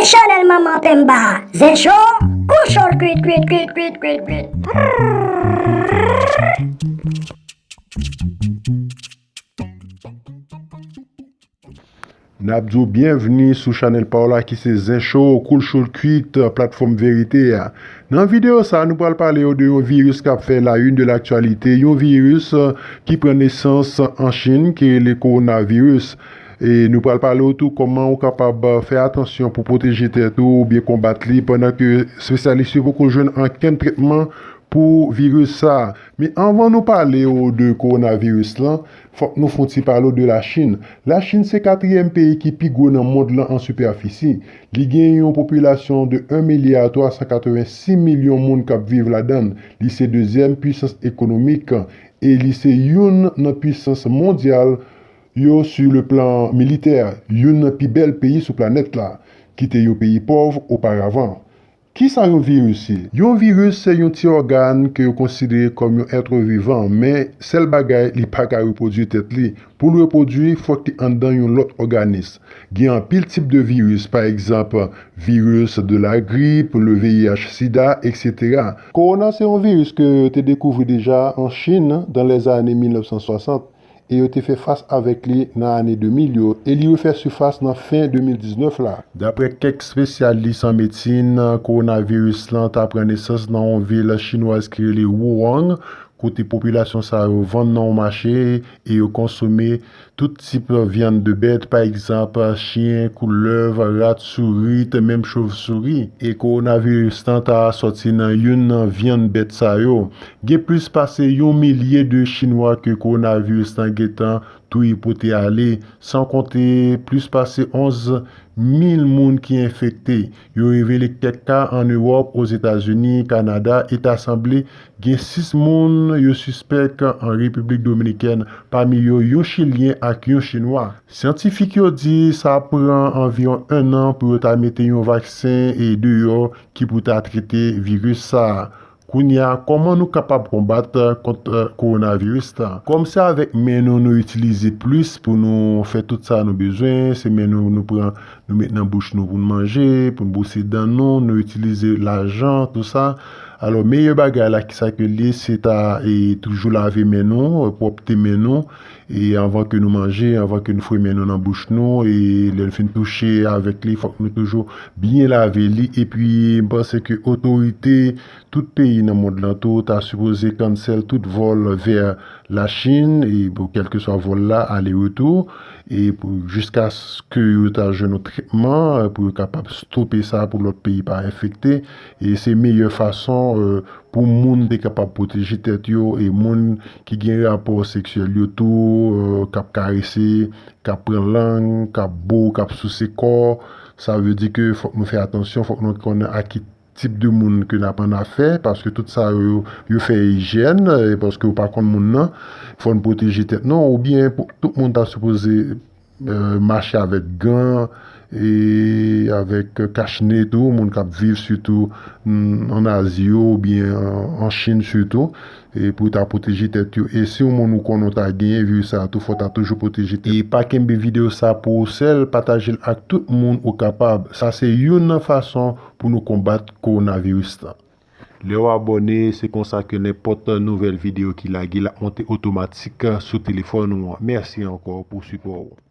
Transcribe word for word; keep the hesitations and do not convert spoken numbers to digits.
Chanèl Manman Penba, zen cho, kou cho l kwit, kwit, kwit, kwit, kwit, kwit. N ap di w byenvni sou chanèl pa w la ki se Zen Cho, kou l cho l kwit, platfòm verite a. Nan videyo sa a, nou pral pale w de yon viris k ap fè la une de l'actualité, yon viris, eh, ki pran nesans an Chin, ki rele kowonaviris. E nou pral pale w tou kòman ou kapab, eh, fè atansyon pou pwoteje tèt ou oubyen konbat li, pandan ke espesyalis yo poko jwenn ankenn tretman pou viris sa a. Men anvan nou pale w de kowonaviris lan, fòk nou fè yon ti pale w de Lachin. Lachin se katriyèm peyi ki pi gwo nan mond lan an sipafisi. Li gen yon popilasyon de un milya twa san katrevensis milyon moun k ap viv ladan l. Li se dezyèm pisans ekonomik e li se youn nan pisans mondyal yo sou le plan militè, youn nan pi bèl peyi sou planèt la, ki te yon peyi pòv oparavan. Kisa yon viris ye? Yon viris se yon ti ògàn ke yo konsidere kòm yon èt vivan, men sèl bagay, li pa ka repwodui tèt li. Pou l repwodui, fòk li anndan yon lòt òganis. Gen anpil tip de viris, pa egzanp, viris de la grip, le V I H sida, etsetera. Kowona se yon viris ke yo te dekouvri deja an Chin dan lèzane mil nèf san swasant, e yo te fè fas avèk li nan ane de mil yo, e li refè sifas nan fen de mil diznèf la. Daprè kèk espesyalis an medsin, kowonaviris lan ta pran nesans nan yon vil chinwaz ki rele Wuhan, kote popilasyon sa yo vann nan yon mache e yo konsome tout tip vyann de bèt, pa egzanp, chen, koulèv, rat, sourit, menm chòvsouri. E kowonaviris lan ta sòti nan youn nan vyann bèt sa yo. Gen plis pase yon milye de Chinwa ke kowonaviris lan gentan touye pote ale, san konte plis pase onz mil moun ki enfekte. Yo revele kèk ka ann Ewòp, Ozetazini, Kanada, e ta sanble gen sis moun yo sispèk an Repiblik Dominikèn, pami yo yon Chilyen ak yon Chinwa. Syantifik yo di sa ap pran anviwon ennan pou yo ta mete yon vaksen e deyò ki pou ta trete viris sa a. Kounye a, kòman nou kapab konbat kont, eh, kowonaviris la? Kòm se avèk men nou nou itilize plis pou nou fè tout sa nou bezwen, se men nou nou pran, nou met nan bouch nou pou n manje, pou n bwose dan nou, nou itilize lajan, tou sa. Alò, meyè bagay la, kisa ke l ye, se ta, e, toujou lave men nou, pwòpte men nou, e anvan ke nou manje, anvan ke nou foure men nou nan bouch nou, e lè n fin touche avèk li, fòk nou toujou byen lave li. Epi, m panse ke otorite tout peyi nan mond lan tou ta sipoze cancel tout vòl vè Lachin, e bon, kèlkeswa vòl la, ale retou, e pou, jiskaske yo ta jwenn yon tretman, e pou yo kapab stope sa, pou lòt peyi pa enfekte. E se meyè fason, e, pou moun te kapab pwoteje tèt yo, e moun ki gen rapò seksyèl yo tou, e, k ap karese, k ap pran lang, k ap bo, k ap souse kò. Sa vle di ke fòk nou fè atansyon, fòk nou konnen a ki tip de moun ke n ap annafè, paske tout sa yo, yo fè ijyèn, e paske ou pa konn moun nan, fò n pwoteje tèt nou, oubyen pou, tout moun ta sipoze, e, mache avèk gan, e avèk kach ne tou, moun k ap viv sitou, mm, ann Azi yo, oubyen an, an Chin sitou, e pou ta pwoteje tèt yo. E si yon moun ou konnen ou ta genyen viris sa a tou, fò w ta toujou pwoteje tèt. E pa kenbe videyo sa pou ou sèl, pataje l ak tout moun ou kapab. Sa se youn nan fason pou nou konbat kowonaviris la. Lè w abòne, se konsa ke nenpòt nouvèl videyo ki lage l ap monte otomatik sou telefòn ou an. Mèsi ankò pou sipò w.